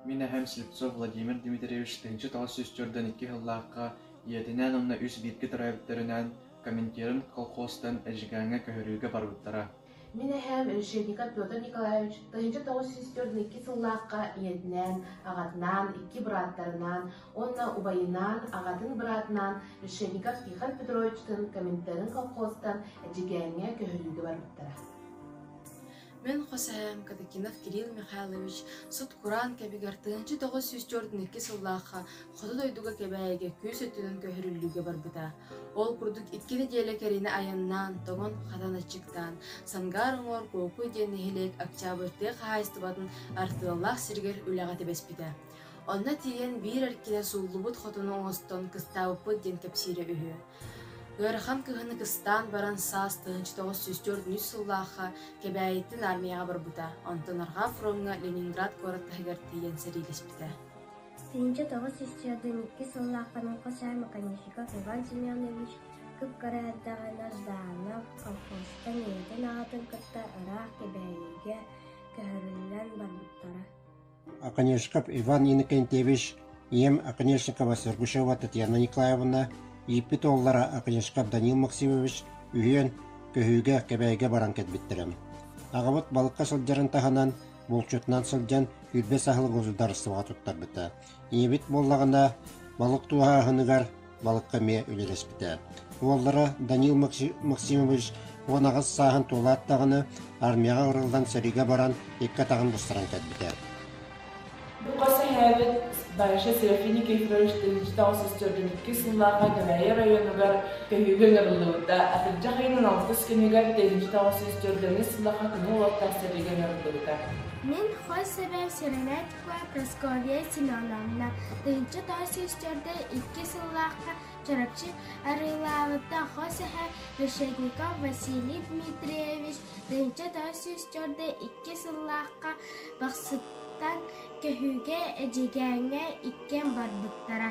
Мин эһэм Слепцов Владимир Дмитриевич 1942 сыллаахха ийэтинээн уонна үс бииргэ төрөөбүттэринээн Коминтерн колхозтан Эдьигээҥҥэ көһөрүүгэ барбыттара. Мин эһээм Решетников Петр Николаевич 1942 сыллаахха ийэтинээн, аҕатынаан, икки бырааттарынаан уонна убайынаан, аҕатын быраатынаан Решетников Тихон Петровичтыын Коминтерн колхозтан Эдьигээҥҥэ көһөрүүгэ барбыттара. Мин хос эһээм Катакинов Кирилл Михайлович сут-кураан кэмигэр 1942 сыллаахха хоту дойдуга Кэбээйигэ күүс өттүнэн көһөрүллүүгэ барбыта. Ол курдук икки нэдиэлэ кэриҥэ айаннаан, тоҥон-хатан аччыктаан, Сангаар оҥоор Куокуй диэн нэһилиэк Октябрь тыа хаһаайыстыбатын артыаллаах сиригэр үлэҕэ түбэспитэ. Онно тиийэн биир эркинэ сууллубут хотону оҥостон кыстаабыппыт диэн кэпсиирэ үһү. Ыарахан кыһыны кыстаан баран саас 1904 сыллаахха Кэбээйиттэн армияҕа барбыта, онтон Арҕаа фроҥҥа Ленинград куорат таһыгар тиийэн сэриилэспитэ. 1942 сыллаахха Хос Маканификов Иван Семенович кып-кыра эрдэҕинэ Жданов колхозтан ийэтин аҕатын кытта ыраах Кэбээйигэ көһөрүллэн барбыттара. Оконешников Иван Иннокентьевич, ийэм Оконешникова Сергучева Татьяна Николаевна, ииппит уоллара Оконешников Данил Максимович үһүөн көһүүгэ Кэбээйигэ баран кэлбиттэрэ. Аҕабыт балыкка сылдьарын таһынан, булчутунан сылдьан үрбэ саһыл государствоҕа туттарбыта. Ийэбит буоллаҕына, балык тууһааһыныгар балыкка эмиэ үлэлэспитэ. Уоллара Данил Максимович 18 сааһын туолаат даҕаны армияҕа ыҥырыллан сэриигэ баран икки атаҕын быстаран кэлбитэ. Бу хос эһээбит Барыша Серафим Никифорович 1992 сыллааҕы Кэбээйи районугар көһүүгэ ыҥырыллыбыта. Атырдьах ыйын алтыс күнүгэр 1904 сыллаахха көҥүл уоттаах сэриигэ ыҥырыллыбыта. Мин хос эбээм Сыромятникова Прасковья Семеновна 1902 сыллаахха Чурапчы арыылаабыта хос эһэ Решетников Василий Дмитриевич 1902 сыллаахха Бахсыттан көһүүгэ Эдьигээҥҥэ иккиэн барбыттара.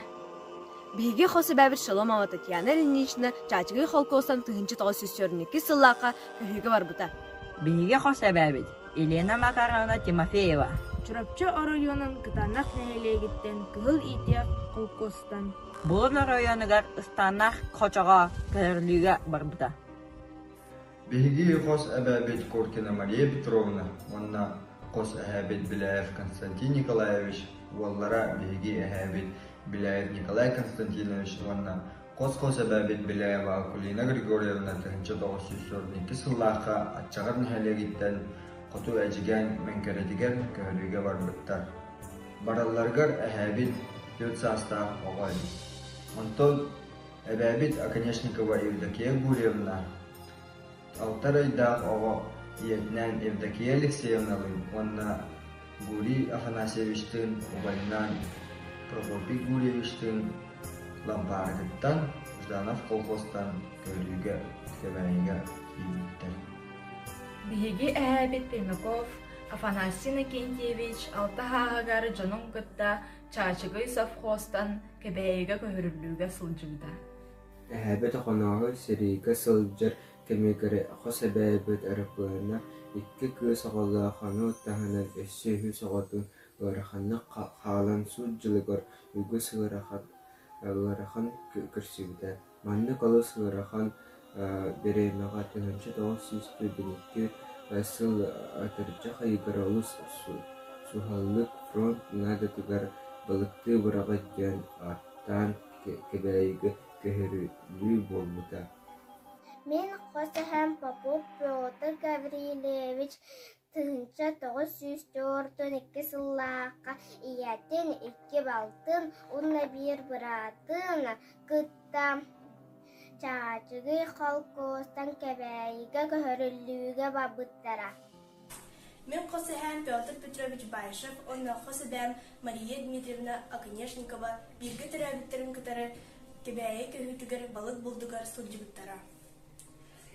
Биһиги хос эбээбит Шаломова Татьяна Ильинична Чаачыгый холкуостан 1942 сыллаахха көһүүгэ барбыта. Биһиги хос эбээбит Елена Макаровна Тимофеева. Чурапчы оройуонун Кытаанах нэһилиэгиттэн Кыһыл Иитиэх холкуостан Булун оройуонугар Ыстанаах хочоҕо көһөрүлүүгэ барбыта. Биһиги хос эбээбит Коркина Мария Петровна уонна хос эһээбит Беляев Константин Николаевич уоллара биһиги эһээбит Беляев Николай Константинович уонна хос-хос эбээбит Беляева Акулина Григорьевна 1942 сыллаахха Аччаҕар нэһилиэгиттэн Хоту Эдьигээн Мэҥкэрэтигэр көһөрүүгэ барбыттар. Баралларыгар эһээбит түөрт саастаах оҕо эбит. Онтон эбээбит Оконешникова Евдокия Гурьевна алта ыйдаах оҕо ийэтинээн Евдокия Алексеевналыын уонна Гурий Афанасьевичтыын убайынаан Прокопий Гурьевичтыын Лампаарытыттан Жданов колхозтан Көрүүгэ Кэбээйигэ киирбиттэр. Биһиги эһээбит Пермяков Афанасий Иннокентьевич алта сааһыгар дьонун кытта Чаачыгый совхозтан Кэбээйигэ көһөрүллүүгэ сылдьыбыта. Эһээбит Охонооһой сэриигэ сылдьар кэмигэр хос эбээбит Арапыана икки кыыс оҕолоох, ону таһынан өссө үһүс оҕотун ыараханнык хаалан сут дьылыгар үгүс ыарахан көрсүбүтэ. Маннык олус ыарахан бириэмэҕэ 1942 сыл атырдьах ыйыгар олус суһаллык фронт наадатыгар балыктыы быраҕыт диэн ааттаан Кэбээйигэ көһөрүллүү буолбута. Мин хос эһэм Попов Петр Гаврильевич 1942 сыллаахха ийэтин, икки балтын уонна биир быраатын кытта Чаачыгый холкуостан Кэбээйигэ көһөрүллүүгэ барбыттара. Мин хос эһээм Петр Петрович Баишев уонна хос эбээм Мария Дмитриевна Оконешникова бииргэ төрөөбүттэрин кытары Кэбээйи көһүүтүгэр балык булдугар сылдьыбыттара.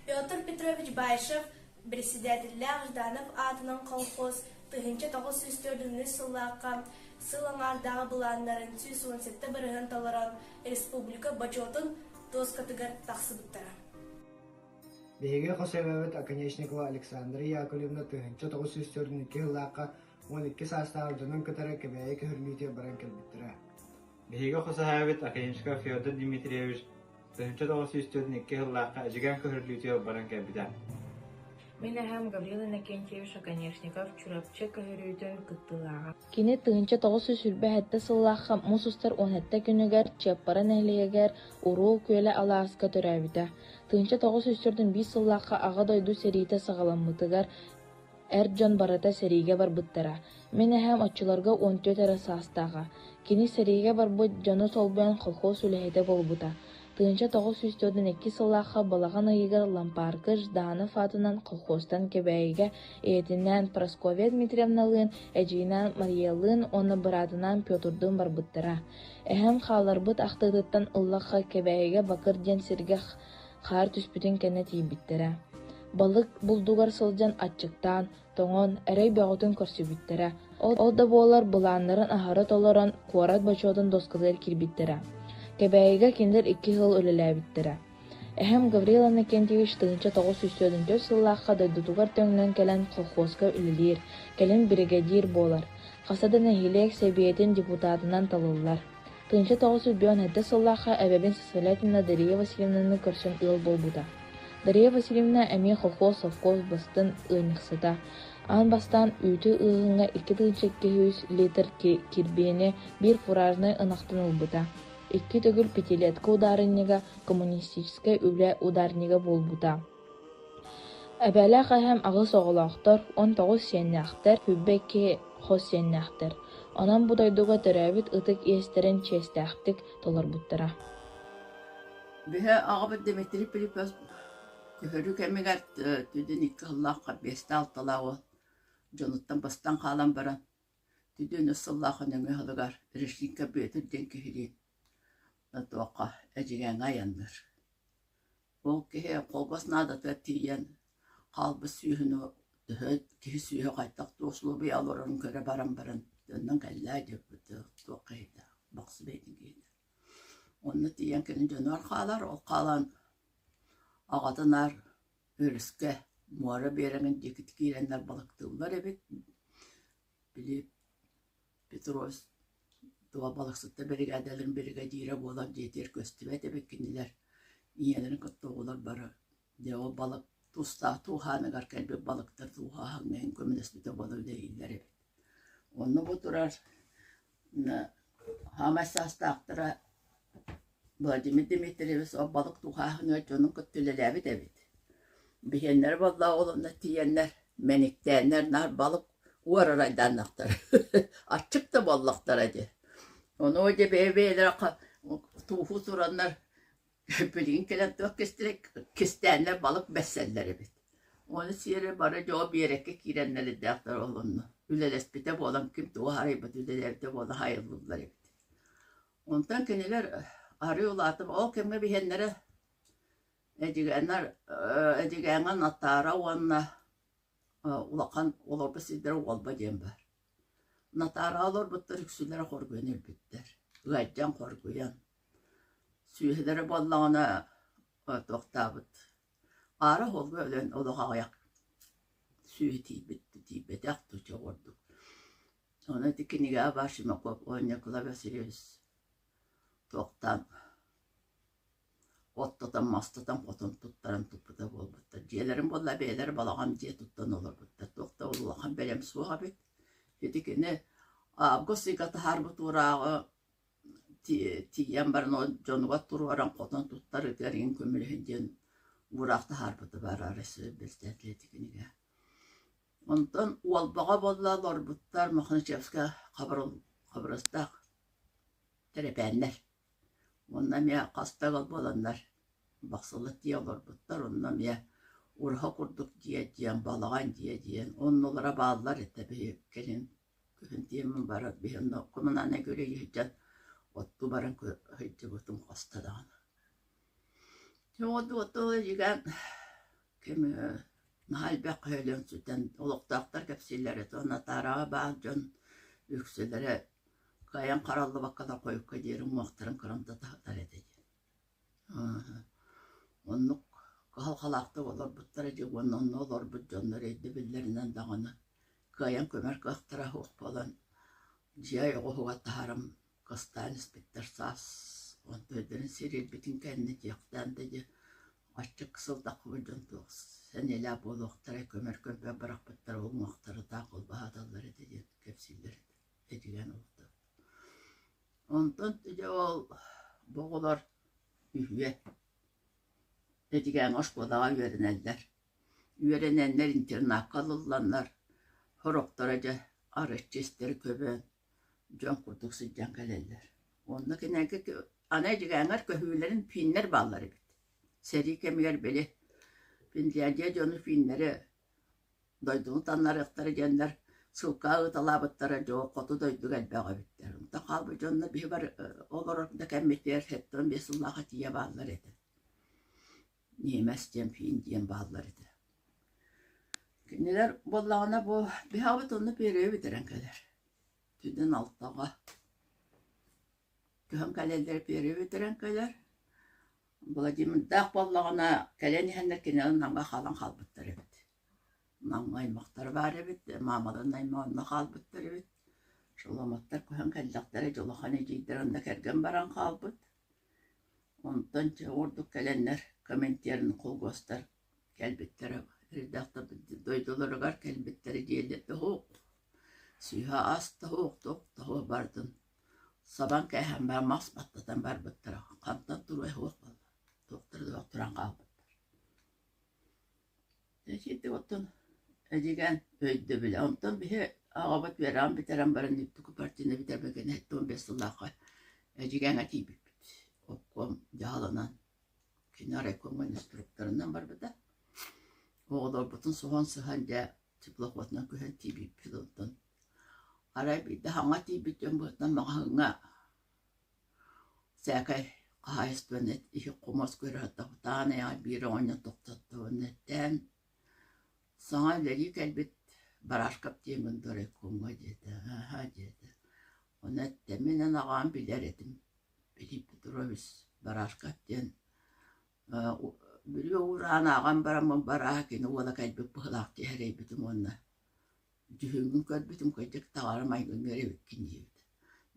Петр Петрович Баишев председателлээх Жданов аатынан колхоз 1904 сыллаахха сыл аҥаардааҕы былааннарын 117 бырыһыан толорон республика бочуотун дуоскатыгар тахсыбыттара. Биһиги хос эбэбит Оконешникова Александра Яковлевна 1942 сыллаахха. 12 саастаах дьонун кытары Кэбээйи көһөрүллүүтүгэр баран кэлбиттэрэ. Биһиги хос эһээбит Академическай Федор Дмитриевич 1942 сыллаахха Эдьигээн көһөрүллүүтүгэр баран кэлбитэ. Мин эһэм Гаврил Иннокентьевич Оконешников Чурапчы көһөрүүтүн кыттыылааҕа. Кини 1927 сыллаахха муус устар 17 күнүгэр Чыаппара нэһилиэгэр Уруу Күөлэ алааска төрөөбүтэ. 1941 сыллаахха Аҕа дойду сэриитэ саҕаламмытыгар Эр дьон барыта сэриигэ барбыттара. Мин эһээм оччолорго 14 эрэ саастааҕа. Кини сэриигэ барбыт дьону солбуйан колхоз үлэһитэ буолбута. 1942 сыллаахха балаҕан ыйыгар Лампааркы Жданов аатынан колхозтан Кэбээйигэ ийэтинээн Прасковья Дмитриевналыын, эдьиийинээн Мариялыын уонна быраатынаан Петрдуун барбыттара. Эһэм хаалларбыт ахтыытыттан ыллахха Кэбээйигэ Бакыр диэн сиргэ хаар түспүтүн кэннэ тиийбиттэрэ. Балык булдугар сылдьан аччыктаан, тоҥон, эрэй бөҕөтүн көрсүбүттэрэ. Ол да буоллар былааннарын аһары толорон, куорат бочуотун дуоскатыгар киирбиттэрэ. Кэбээйигэ кинилэр икки сыл үлэлээбиттэрэ. Эһэм Гаврил Иннокентьевич 1944 сыллаахха дойдутугар төҥнөн кэлэн колхуоска үлэлиир, кэлин биригэдьиир буолар. Хаса да нэһилиэк сэбиэтин депутатынан талыллар. 1957 сыллаахха эбэбин Сысолятина Дария Васильевнаны көрсөн ыал буолбута. Дария Васильевна эмиэ колхоз, совхоз бастыҥ ыанньыксыта. Аан бастаан үүтү ыаһыҥҥа 2200 литр кирбиэни биир фуражнай ынахтан ылбыта. Икки төгүл пятилетка удаарынньыга, коммунистическай үлэ ударнига буолбута. Эбээлээх эһэм аҕыс оҕолоохтор, 19 сиэннээхтэр, 22 хос сиэннээхтэр. Онон бу дойдуга төрөөбүт ытык иэстэрин чиэстээхтик толорбуттара. Биһи аҕабыт Дмитрий Филиппович көһөрүү кэмигэр түдүн икки сыллаахха биэстээх-алталаах уол дьонуттан бастан хаалан баран түдүн үс сыллаах нөҥүө сылыгар Решников Бүөтүр диэн киһилиин туохха Эдьигээҥҥэ айанныыр. Ол киһи холбос наадатыгар тиийэн хаалбыт сүүһүн төһө киһи сүүһэ хайдах туох услуобуйа олорорун көрө баран баран төннөн кэллээ диэбит туох киһитэ бахсы бэйэтин киһитэ. Онно тиийэн кини дьонугар хаалар, ол хаалан аҕатынаар өрүскэ муора биэрэгин диэки киирэннэр балыктыыллар эбит. Били Петрович туох балыксыттар биригээдэлэрин биригэдьиирэ буолан дьиэтигэр көстүбэт эбит кинилэр ийэлэрин кытта оҕолор бары дьэ ол балык тустаах тууһааныгар кэлбит балыктар тууһааһыҥҥа иһин көмөлөспүтэ буола үлэлииллэр эбит. Онно бу турар саамай саастаахтара Владимир Дмитриевич ол балык тууһааһыныгар дьонун кытта үлэлээбит эбит. Биһиэннэрэ буоллаҕа ол онно тиийэннэр мэниктээннэр наар балык уорар айдааннахтара аччык да буоллахтара дии. Ону дьэ бэйэ-бэйэлэрэ тууһу тураннар билигин кэлэн туох кистээннэр балык бэссэллэр эбит. Ону сиэри бары дьоо биэрэккэ киирэннэр эрдээхтэр ол онно үлэлэспитэ буолан ким тугу харайбыт үлэлээбитэ буола хайыллыллар эбит. Онтон кинилэр арыы улаатым ол кэмҥэ биһиэннэрэ Эдьигээннэр Эдьигээҥҥэ Натаара уонна улахан олорбут сирдэрэ Уолба диэн баар. Натаараҕа олорбуттар үксүлэрэ хоргуйан өлбүттэр. Ыалдьан хоргуйан. Сүөһүлэрэ буоллаҕына туохтаабыт аара уолга өлөн олох аҕыйах сүөһү тиийбит тиийбэтэх туча курдук. Ону ити кинигэҕэ баар Симаков уонна Николай Васильевич туохтаан оттотон, мастатан, хотон туттаран туппута буолбуттар. Дьиэлэрин буолла бэйэлэрэ балаҕан дьиэ туттан олорбуттар. Туох да улахан бэлэм суох эбит. Ити кини август ыйга таһаарбыт уурааҕы тиийэн баран ол дьонугар туруоран хотон туттарыытыгар иҥин көмөлөһүн диэн уураах таһаарбыта баар Россия председателэ ити кинигэ. Онтон Уолбаҕа буолла олорбуттар Мохначевскай Хабаровстаах тэрэпээннэр. Уонна эмиэ хас да ыал буоланнар бахсылла тиийэ олорбуттар, онно эмиэ ураһа курдук дьиэ диэн, балаҕан дьиэ диэн, оннулара бааллар этэ биһи кэлин күһүн тиэммин барар биһи онно коммунальнай көрүү сылдьан оттуу баран сылдьыбытым хаста даҕаны. Дьэ ким наһаа элбэх өлөн сүтэн олохтоохтор кэпсииллэр этэ уонна Таараҕа баар дьон үксүлэрэ кыайан хараллыбаккалар хойукка диэри уҥуохтарын кырамтата сытар этэ диэн. Оннук кыһалҕалаахтык олорбуттара дии уонна онно олорбут дьоннор өйдөбүллэринэн даҕаны. Кыайан көмөр кыахтара суох буолан, дьиэ ойоҕоһугар таһааран кыстаан испиттэр саас. Онтон өйдөрүн сирийбитин кэннэ диэхтээн да дьэ аччык сылдахпыт дьон туох сэниэлээх буолуохтарай, көмөр көмпө бырахпыттара уҥуохтара таах холбоһоотоллор этэ диэн кэпсииллэр этэ. Эдьигээн олохтоох. Онтон дьэ ол бу оҕолор үһүө Эдьигээҥҥэ оскуолаҕа үөрэнэллэр. Үөрэнэннэр интернакка ылылланнар, сорохторо дьэ арыччы истэри көбөн, дьон курдук сылдьан кэлэллэр. Онно кинилэргэ аны Эдьигээҥҥэр көһүүлэрин финнэр бааллар эбит. Сэрии кэмигэр били Финляндия дьону финнэри дойдуну таннарыахтара диэннэр ссылкаҕа ыыталаабыттара дьэ ол хоту дойдуга элбэх эбиттэр. Онтон хаалбыт дьоннор биһи бары олорор да кэммитигэр 75 сыллаахха тиийэ бааллар этэ. Ньиэмэс диэн, фин диэн бааллар этэ. Кинилэр буоллаҕына бу биһиэхэ онно пиэрийэ бүтэрэн кэлэр. Түнэн алтаҕа көһөн кэлэллэр пиэрийэ бүтэрэн кэлэр. Владимирдаах буоллаҕына кэлэн иһэннэр кинилэр Намҥа хаалан хаалбыттар эбит. Намҥа аймахтара баар эбит, маамаларын аймаҕа онно хаалбыттар эбит. Шоломоттар көһөн кэллэхтэрэ дьэ улахан эдьиийдэрэ онно кэргэн баран хаалбыт. Онтон дьэ ордук кэлэннэр Коминтерн холкуостар кэлбиттэрэ эрдэхтэр дойдуларыгар кэлбиттэрэ диэллэр тоһуох сүүһэ ас тоһуох туох тоһуох бардын сабан кээһэн баран мас баттатан барбыттара хантан туруой суох буолла туохтара да суох туран хаалбыттар Итинник оттон эдьигээн өйдөбүлэ. Онтон биһи аҕабыт үөрэҕин бүтэрэн баран үрдүкү партийнай бүтэрбит 75 сыллаахха Эдьигээҥҥэ тиийбиппит. Обком дьаһалынан кини райкомҥа инструкторынан барбыта. Оҕолорбутун соһон сыһан дьэ теплоходунан көһөн тиийбиппит онтон. Арай биирдэ хаҥа тиийбит дьон быһыытынан маҕаһыыҥҥа Сээкэй хаһаайыстыбаны иһит-хомуос көрө сатаан айаҕа биир оҕонньор тохтотто уонна эттээн «Саҥа үлэлии кэлбит Барашков диэҥҥин дуо райкомҥа» диэтэ. «Аһа» диэтэ. Ону эттэ мин эн аҕаҕын билэр этим Филипп Петрович Барашков диэн Бүлүү уураан ааҕан бараммын барааһа кини уола кэлбит быһыылаах дии сэрэйбитим уонна Дьүһүҥҥүн көрбүтүм кырдьык таҥара майгыныгар эбиккин диэбитэ.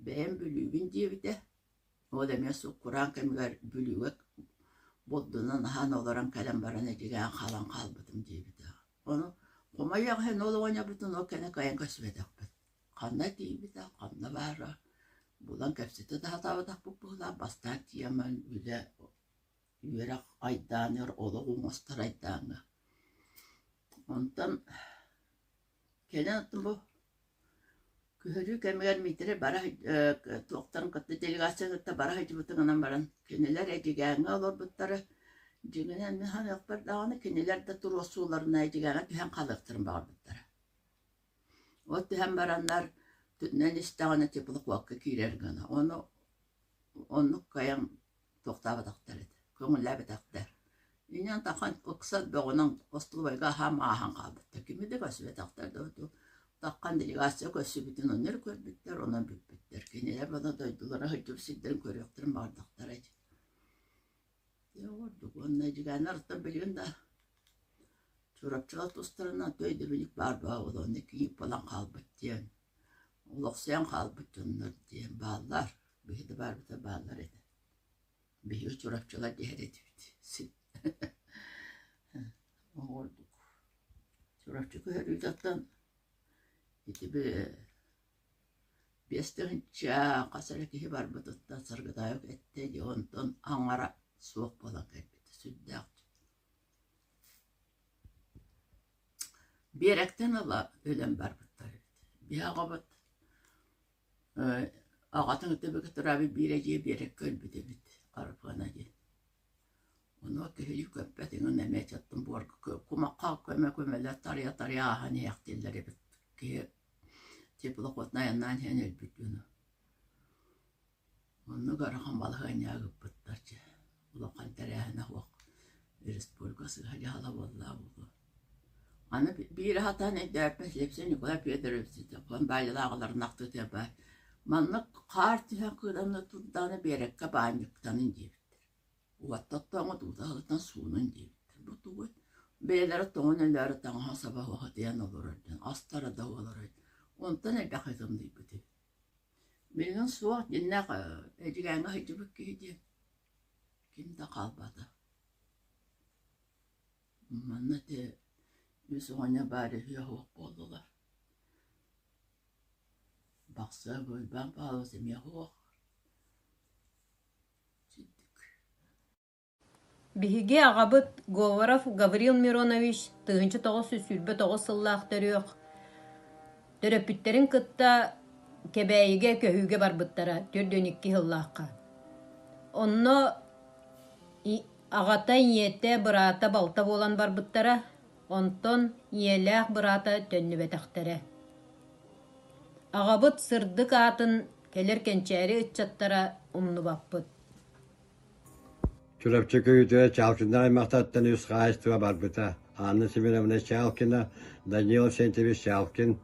Бэйэм Бүлүүбүн диэбитэ. Ол эмиэ суккураан кэмигэр Бүлүүгэ булдунан аһаан олорон кэлэн баран эдьигээн хаалан хаалбытым диэбитэ. Ону хомойуох иһин ол оҕонньорбутун ол кэннэ кыайан көрсүбэтэхпит. Ханна тиийбитэ, ханна баара булан кэпсэтэ да сатаабатахпыт быһыылаах бастаан тиийэн баран үлэ үөрэх айдааныгар олох оҥостор айдааҥҥа. Онтон кэлэн оттон бу күһөрүү кэмигэр Миитэрэй бара туохтарын кытта делегацияны кытта бара сылдьыбытын гынан баран кинилэр Эдьигээҥҥэ олорбуттара дьиҥинэн мин саныахпар даҕаны кинилэр да туруорсууларына Эдьигээҥҥэ түһэн хаалыахтарын баҕарбыттара. Ол түһэн бараннар түннэн истэҕинэ теплоходка киирэр гына ону оннук кыайан туохтаабатахтар этэ, көҥүллээбэтэхтэр. Инньэн тахан ыксал бөҕөнөн остолобуойга аһаан ааһан хаалбыттар. Кими да көрсүбэтэхтэр да таххан делегация көрсүбүтүн онно эрэ көрбүттэр, онон бүппүттэр. Кинилэр бана дойдулара сылдьыбыт сирдэрин көрүөхтэрин баҕардахтара ити. Дьэ ордук уонна дьигээннэр оттон билигин да Чурапчылар тустарынан өйдөбүнньүк баар буолан онно киһи буолан хаалбыт диэн олохсуйан хаалбыт дьоннор диэн бааллар. Биһи да баарбыта бааллар этэ. Биһиги Чурапчылар диһэр этибит син. Оҕордук. Чурапчы көһөрүүтүттэн ити 5000 хас эрэ киһи барбытыттан Саргыдаев эттэ дии, онтон аҥара суох буолан кэлбитэ сүрдээх. Биэрэктэн ыла өлөн барбыттар эбит. Биһи аҕабыт Аҕатын кытта Петрович биир эдьиийэ биэрэккэ өлбүт эбит, Арыпыана диэн. Ону киһилии көппөт иҥин эмиэ чаттын буорга кумахха көмө-көмөлөр тарыйа-тарыйа ааһан иһээхтииллэр эбит. Киһи теплоходунан айаннаан иһэн өлбүт дьону. Оннук ыарахан балаһыанньаҕа ыыппыттар дьэ. Улахан тэрээһинэ суох республика сыыһа дьаһала буоллаҕа буолуо. Аны биир сатаан өйдөөппөт Слепцов Николай Федорович Тихон Баайылаах аҕаларын ахтыытыгар баар маннык хаар түһэн кыыдамна турдаҕына биэрэккэ баанньыктанын диэбиттэр. Уоттаттааҥҥыт уута аһыттан суунун диэбиттэр. Бу тугуй? Бэйэлэрэ тоҥон өлөөрү таҥаһа-саба уһатыйан олорор дьон, астара да олорор. Онтон элбэх тымныйбыт үһү. Билигин суох дьиннээх Эдьигээҥҥэ сылдьыбыт киһи диэн ким да хаалбата. Манна ити үс оҕонньор баар үһүө суох буоллулар. Бахса Уйбаан Павлович эмиэ суох. Сирдик. Биһиги аҕабыт Говоров Гаврил Миронович 1929 сыллаах төрүөх төрөппүттэрин кытта Кэбээйигэ көһүүгэ барбыттара 42 сыллаахха. Онно аҕата, ийэтэ, быраата, балта буолан барбыттара, онтон ийэлээх быраата төннүбэтэхтэрэ. Аҕабыт сырдык аатын кэлэр кэнчээри ыччаттара умнубаппыт. Чурапчы көйүүтүгэр Чалкиннар аймахтартан үс хаһаайыстыба барбыта. Анна Семеновна Чалкина, Данил Авсентьевич Чалкин,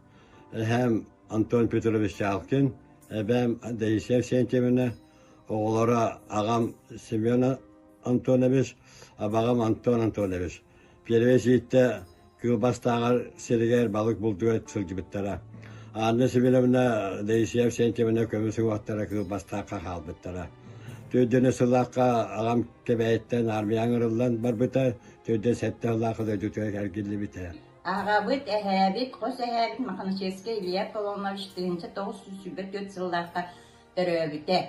эһээм Антон Петрович Чалкин, эбээм Таисия Авсентьевна, оҕолоро аҕам Семен Антонович, абаҕам Антон Антонович. Первый сииттэ Кыыл Бастааҕар сиригэр балык булдугар сылдьыбыттара. Анна Семеновна, Таисия Авсентьевна көмүс уҥуохтара Кыыл Бастаахха хаалбыттара. Төрдүнэ сыллаахха аҕам Кэбээйиттэн армия ыҥырыллан барбыта, төрдө сэттэ сыллаахха дойдутугар эргиллибитэ. Аҕабыт, эһээбит, хос эһээбит Мохначевскай Илья Аполлонович 1924 сыллаахха төрөөбүтэ.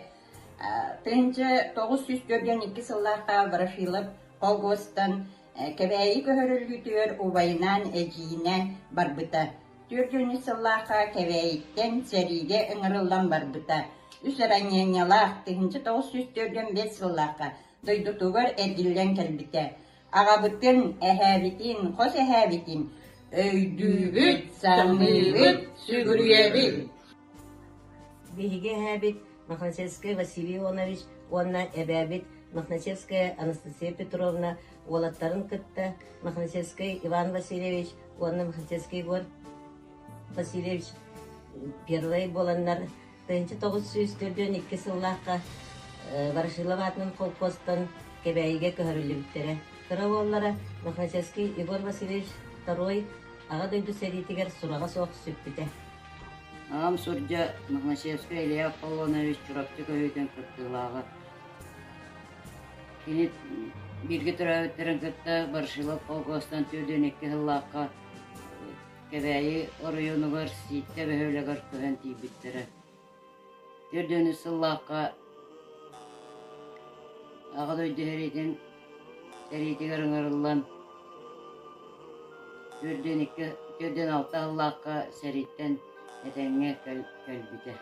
1942 сыллаахха Ворошилов колхозтан Кэбээйи көһөрүллүүтүгэр убайынаан эдьиийинээн барбыта. 43 сыллаахха Кэбээйиттэн сэриигэ ыҥырыллан барбыта. Үс ранениелаах 1945 сыллаахха дойдутугар эргиллэн кэлбитэ. Аҕабытын, эһээбитин, хос эһээбитин өйдүүбүт, саныыбыт, сүгүрүйэбит. Биһиги эһээбит Мохначевскай Василий Ионович уонна эбээбит Мохначевская Анастасия Петровна уолаттарын кытта Мохначевскай Иван Васильевич уонна Мохначевский Егор Васильевич первый буоланнар 1942 сыллаахха Ворошилов аатынан холкуостан Кэбээйигэ көһөрүллүбүттэрэ. Кыра уоллара Мохначевский Егор Васильевич второй Аҕа дойду сэриитигэр сураҕа суох сүппүтэ. Аҕам сурдьа Мохначевскай Илья Аполлонович Чурапчы көһүүтүн кыттыылааҕа. Кини бииргэ төрөөбүттэрин кытта Ворошилов холкуостан 42 сыллаахха Кэбээйи оройуонугар Сииттэ бөһүөлэгэр көһөн тиийбиттэрэ. 43 сыллаахха Аҕа дойду сэриитин сэриитигэр ыҥырыллан 42 46 сыллаахха сэрииттэн этэҥҥэ кэлбитэ.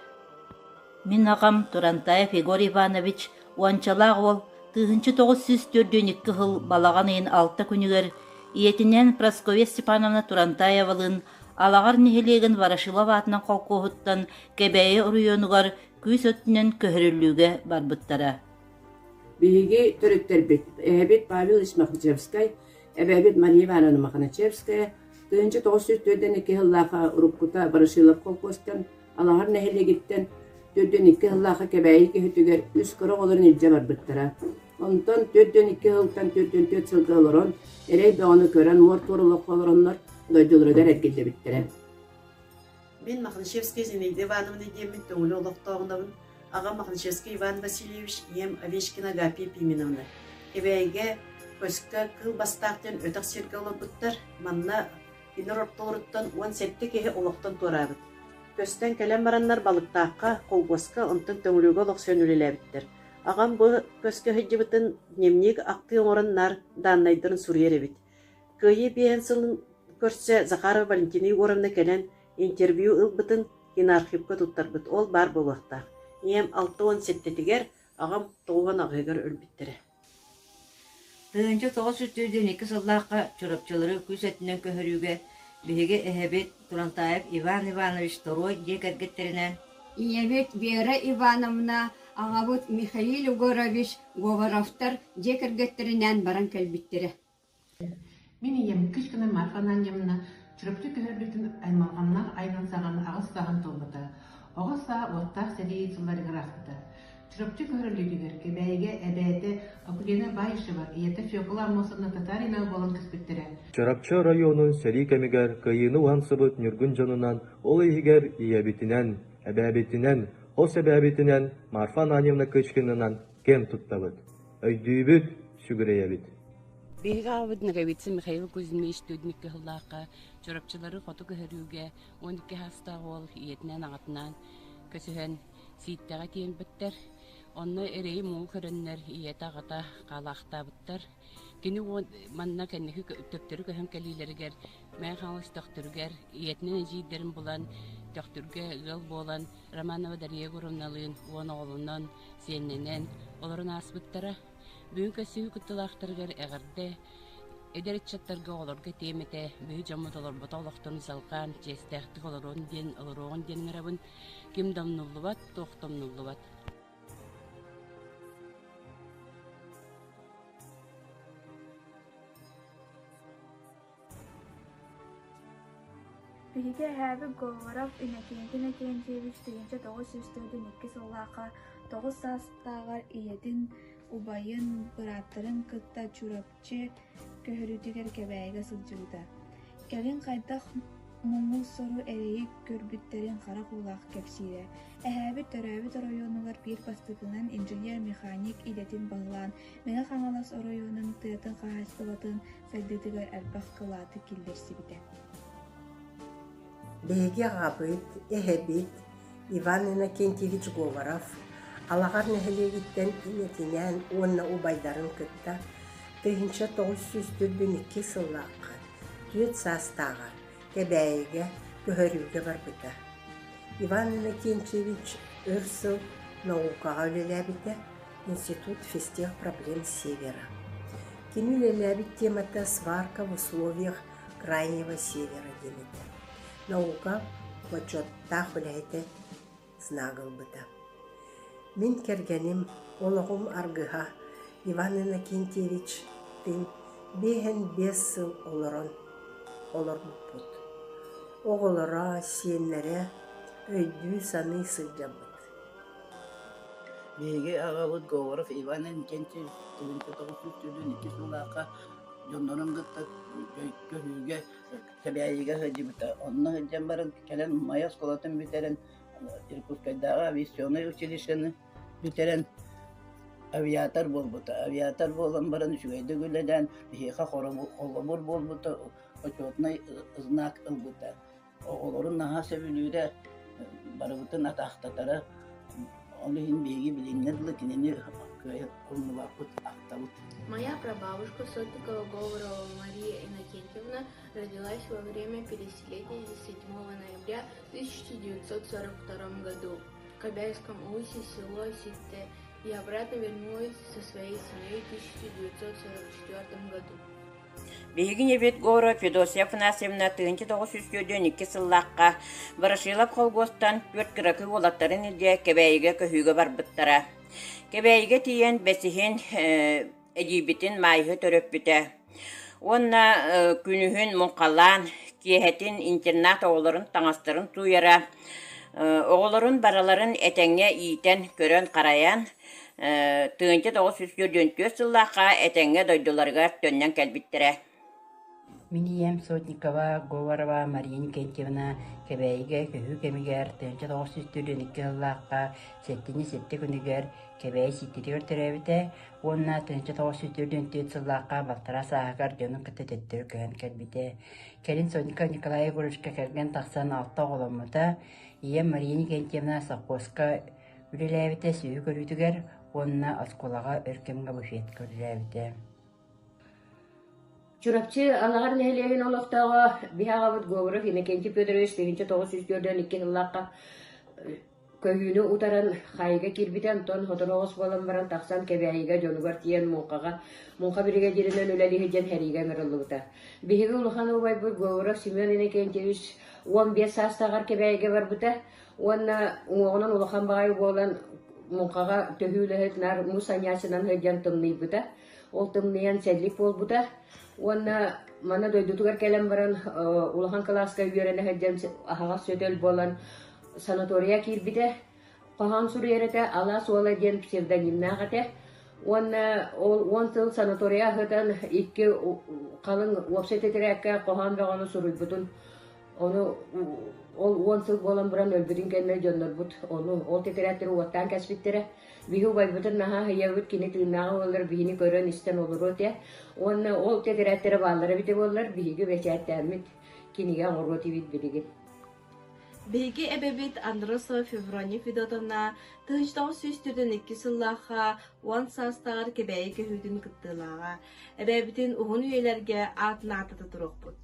Мин аҕам Турантаев Егор Иванович уончалаах уол 1942 сыл балаҕан ыйын алта күнүгэр ийэтинээн Прасковья Степановна Турантаевалыын Алаҕар нэһилиэгин Ворошилов аатынан холкуоһуттан Кэбээйи оройуонугар күүс өттүнэн көһөрүллүүгэ барбыттара. Биһиги төрүттэрбит, эһэбит Павел Исмахчевскай, эбээбит Мария Ивановна Мохначевская 1942 сыллаахха уруккута Ворошилов холкуостан, Алаҕар нэһилиэгиттэн 42 сыллаахха Кэбээйи киһитигэр үс кыра оҕолорун илдьэ барбыттара. Онтон 42 сылтан 44 сылга олорон, эрэй бөҕөнү көрөн, муор-туор олоххо олороннор дойдуларыгар эргиллибиттэрэ. Мин Мохначевская Зинаида Ивановна диэммин Төҥүлү олохтооҕунабын. Аҕам Мохначевский Иван Васильевич, ийэм Овечкина Агапия Пименовна. Кэбээйигэ көскө Кыыл Бастаах диэн өтөх сиргэ олорбуттар. Манна кинилэр ортолоруттан 17 киһи олохтон туораабыт. Көстөн кэлэн бараннар Балыктаахха, колхуоска, онтон Төҥүлүгэ олохсуйан үлэлээбиттэр. Аҕам бу көскө сылдьыбытын дневник ахтыы оҥорон наар дааннайдарын суруйар эбит. Кыайыы биэһин сылын көрсө Захарова Валентина Егоровна кэлэн интервью ылбытын киноархивка туттарбыт, ол баар буолуохтаах. Ийэм 67-тигэр, аҕам 98-ыгар өлбүттэрэ. 1992 сыллаахха Чурапчылары күүс өттүнэн көһөрүүгэ биһиги эһэбит Турантаев Иван Иванович Торуой дьиэ кэргэттэринээн Ийэбит Вера Ивановна, аҕабыт Михаил Егорович Говоровтар дьиэ кэргэттэринээн баран кэлбиттэрэ. Мин ийэм Кычкина Марфа Ананьевна Чурапчы көһөрбүтүн аймалҕаннаах айанын саҕана аҕыс сааһын туолбута. Оҕо саа уоттаах сэрии сылларыгар ааспыта. Чурапчы көһөрүллүүтүгэр Кэбээйигэ эбээтэ Акулина Баишева, ийэтэ Фекла Аммосовна Татарина буолан көспүттэрэ. Чурапчы оройуонун сэрии кэмигэр кыайыыны уһансыбыт ньургун дьонунан, ол иһигэр ийэбитинэн, эбээбитинэн, хос эбээбитинэн Марфа Ананьевна Кычкинанан киэн туттабыт, өйдүүбүт, сүгүрэйэбит. Биһиги аҕабыт Ноговицын Михаил Кузьмич Дудник кыһыллаахха Чурапчылары хоту көһөрүүгэ 12 саастаах уол ийэтинэн аҕатынаан көсүһэн Сииттэҕэ тиийбиттэр. Онно эрэйи-муҥу көрөннөр ийэтэ-аҕата хаалаахтаабыттар. Кини манна кэнники төптөрү көһөн кэлиилэригэр Мэҥэ Хаҥалас Төхтүрүгэр ийэтинэн эдьиийдэрин булан Төхтүргэ ыал буолан Романова Дария Егоровналыын уон оҕолонон, сиэннэнэн олорон ааспыттара. Бүгүн көрсүһүү кыттыылаахтарыгар эҕэрдэ эдэр ыччаттарга оҕолорго этиэм этэ, биһи дьоммут олорбото олохторун салҕаан, чиэстээхтик олоруон диэн олоруоҕун диэн ыҥырабын. Ким да умнуллубат, туох да умнуллубат. Биһиги эһээбит Говоров Иннокентий Иннокентьевич 1942 сыллаахха тоҕус саастааҕар ийэтин, убайын, бырааттарын кытта Чурапчы көһөрүүтүгэр Кэбээйигэ сылдьыбыта. Кэлин хайдах муҥу-сору эрэйи көрбүттэрин харах уулаах кэпсиирэ. Эһээбит төрөөбүт оройуонугар биир бастакынан инженер-механик идэтин баһылаан, Мэҥэ Хаҥалас оройуонун тыатын хаһаайыстыбатын сайдыытыгар элбэх кылааты киллэрсибитэ. Биһиги аҕабыт, эһэбит Иван Иннокентьевич Говоров Алаҕар нэһилиэгиттэн ийэтинээн уонна убайдарын кытта 1942 сыллаахха түөрт саастааҕар Кэбээйигэ көһөрүүгэ барбыта. Иван Иннокентьевич өр сыл наукаҕа үлэлээбитэ, Институт физтех проблем Севера. Кини үлэлээбит темата «Сварка в условиях Крайнего Севера» диэн этэ. Наука бочуоттаах үлэһитэ знак ылбыта. Мин кэргэним, олоҕум аргыһа Иван Иннокентьевичтыын биэһэн биэс сыл олорон олорбуппут. Оҕолоро, сиэннэрэ өйдүү-саныы сылдьабыт. Биһиги аҕабыт Говоров Иван Иннокентьевич 1992 сыллаахха дьоннорун кытта көһүүгэ Кэбээйигэ сылдьыбыта. Онно сылдьан баран кэлэн Майа оскуолатын бүтэрэн Иркутскайдааҕы авиационнай училищены бүтэрэн авиатор буолбута. Авиатор буолан баран үчүгэйдик үлэлээн биһиэхэ холобур буолбута, почетнай знак ылбыта. Оҕолорун наһаа сөбүлүүрэ, барыбытын атаахтатара. Ол иһин биһиги билиҥҥэ дылы кинини кыайан умнубаппыт, ахтабыт. Моя прабабушка Сотникова Говорова Мария Иннокентьевна родилась во время переселения 7 ноября 1942 году в Кобяйском улусе село Ситте и обратно вернулась со своей семьей в 1944 году. Биһиги ийэбит Говорова Федосия Афанасьевна 1942 сыллаахха Ворошилов холкуостан түөрт кыракый уолаттарын илдьэ Кэбээйигэ көһүүгэ барбыттара. Кэбээйигэ тиийэн бэсиһин эдьиийбитин Маайыһы төрөппүтэ. Уонна күнүһүн муҥхалаан, киэһэтин интернат оҕолорун таҥастарын сууйара. Оҕолорун барыларын этэҥҥэ иитэн, көрөн-харайан, 1944 сыллаахха этэҥҥэ дойдуларыгар төннөн кэлбиттэрэ. Мин ийэм Сотникова Говорова Мария Никентьевна Кэбээйигэ көһүү кэмигэр 1942 сыллаахха сэттинньи сэттэ күнүгэр Кэбээйи Сииттэтигэр төрөөбүтэ уонна 1944 сыллаахха балтараа сааһыгар дьонун кытта төттөрү көһөн кэлбитэ. Кэлин Сотников Николай Егоровичка кэргэн тахсан алта оҕоломмута. Ийэм Мария Никентьевна совхозка үлэлээбитэ сүөһү көрүүтүгэр уонна оскуолаҕа өр кэмҥэ буфетка үлэлээбитэ. Чурапчы Алаҕар нэһилиэгин олохтооҕо биһи аҕабыт Говоров Иннокентий Федорович 1942 сыллаахха көһүүнү утаран хаайыыга киирбитэ, онтон сотору оҕус буолан баран тахсан Кэбээйигэ дьонугар тиийэн муҥхаҕа муҥха биригэдьииринэн үлэлииһи диэн сэриигэ ыҥырыллыбыта. Биһиги улахан убайбыт Говоров Семен Иннокентьевич 15 саастааҕар Кэбээйигэ барбыта Уонна уҥуоҕунан улахан баҕайы буолан муҥхаҕа төһүү үлэһит наар муус анньааччынан сылдьан тымныйбыта. Ол тымныйан сэллик буолбута. Уонна манна дойдутугар кэлэн баран улахан кылааска үөрэнэ сылдьан аһаҕас сөтөл буолан санатория киирбитэ. Хоһоон суруйар этэ, Алаас уола диэн псевдонимнаах этэ. Уонна ол уон сыл санатория аһытан икки халыҥ уопсай тэтэрээккэ хоһоон бөҕөнү суруйбутун ону ол уон сыл буолан баран өлбүтүн кэннэ дьоннорбут ону ол тэтэрээттэри уоттаан кэспиттэрэ. Биһи убайбытын наһаа аһыйабыт, кини тыыннааҕа буоллар биһини көрөн-истэн олоруо этэ. Уонна ол тэтэрээттэрэ бааллара эбитэ буоллар, биһиги бэчээттээммит кинигэ оҥоруо этибит билигин. Биһиги эбэбит Андросова Февронья Федотовна 1942 сыллаахха уон саастааҕар Кэбээйи көһүүтүн кыттыылааҕа. Эбээбитин уһун үйэлэргэ аатын ааттата туруохпут.